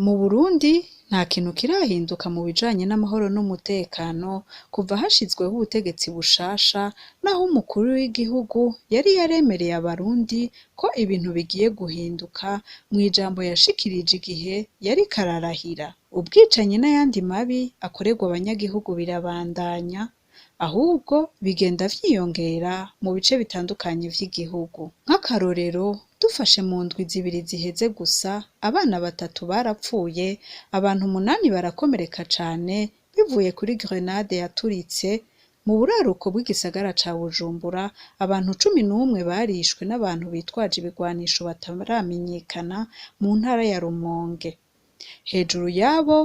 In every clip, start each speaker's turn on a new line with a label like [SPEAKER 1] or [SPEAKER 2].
[SPEAKER 1] Mu Burundi nta kintu kirahinduka mu bijanye n'amahoro n'umutekano kuva hashizweho ubutegetsi bushasha, naho umukuru w'igihugu yari yaremereye abarundi ko ibintu bigiye guhinduka mw'ijambo yashikirije igihe yariko ararahira. Ubwicanyi n'ayandi mabi akorerwa abanyagihugu birabandanya, ahubwo bigenda vyiyongera mu bice bitandukanye vy'igihugu. Nk'akarorero, dufashe mu ndwi zibiri ziheze gusa, abana batatu barapfuye, abantu umunani barakomereka cane bivuye kuri grenade yaturitse mu buraruko bw'igisagara ca Bujumbura, abantu 11 barishwe n'abantu bitwaje ibigwanisho bataramenyekana mu ntara ya Rumonge. Hejuru y'abo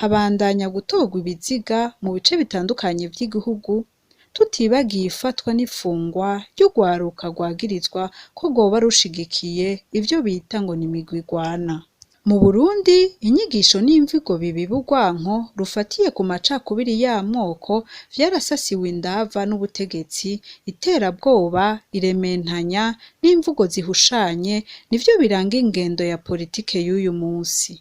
[SPEAKER 1] habandanya gutorwa ibiziga mu bice bitandukanye vy'igihugu, tutibagiye ifatwa n'ifungwa ry'urwaruka rwagirizwa ko rwoba rushigikiye ivyo bita ngo ni imigwi igwana. Mu Burundi, inyigisho n'imvugo bibiba urwanko rufatiye ku macakubiri y'amoko vyarasasiwe indava n'ubutegetsi, iterabwoba, irementanya n'imvugo zihushanye nivyo biranga ingendo ya politike y'uyu musi.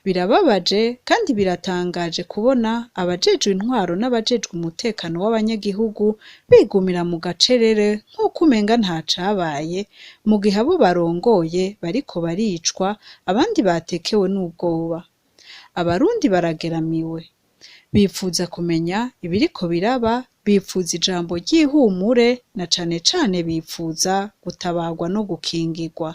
[SPEAKER 1] Birababaje kandi biratangaje kubona abajejwe intwaro n'abajejwe umutekano w'abanyagihugu bigumira mu gacerere nk'uko umenga ntacabaye, mu gihe abo barongoye bariko baricwa, abandi batekewe n'ubwoba. Abarundi barageramiwe. Bipfuza kumenya ibiriko biraba, bipfuza ijambo ry'ihumure na cane cane bipfuza gutabarwa no gukingirwa.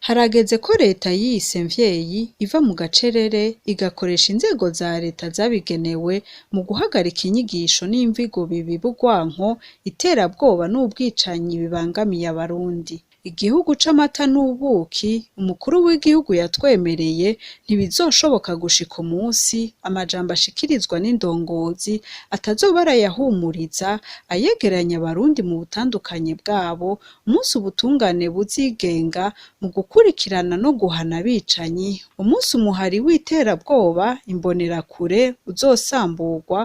[SPEAKER 1] Harageze ko leta yiyise mvyeyi iva mu gacerere igakoresha inzego za leta zabigenewe mu guhagarika inyigisho n'imvugo bibiba urwanko, iterabwoba n'ubwicanyi bibangamiye abarundi. Igihugu c'amata n'ubuki umukuru w'igihugu yatwemereye ntibizoshoboka gushika umunsi amajambo ashikirizwa n'indongozi atazoba arayahumuriza, ayegeranya abarundi mu butandukanye bwabo, umunsi ubutungane buzigenga mu gukurikirana no guhana abicanyi, umunsi umuhari w'iterabwoba imbonerakure uzosamburwa,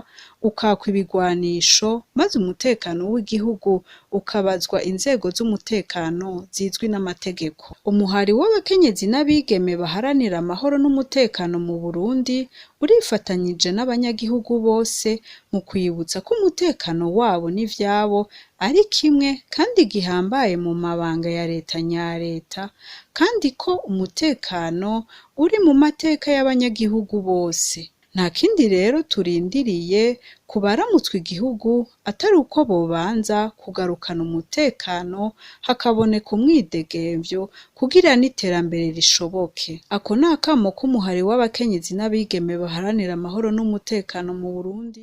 [SPEAKER 1] ukakwa ibigwanisho, maze umutekano w'igihugu ukabazwa inzego z'umutekano zizwi n'amategeko. Umuhari w'abakenyezi n'abigeme baharanira amahoro n'umutekano mu Burundi urifatanyije n'abanyagihugu bose mu kwibutsa ko umutekano wabo n'ivyabo ari kimwe kandi gihambaye mu mabanga ya leta nyareta, kandi ko umutekano uri mu mateka y'abanyagihugu bose. Nta kindi rero turindiriye ku baramutswa igihugu atari uko bobanza kugarukana umutekano hakaboneka umwidegemvyo kugira n'iterambere rishoboke. Ako ni akamo k'umuhari w'abakenyezi n'abigeme baharanira amahoro n'umutekano mu Burundi.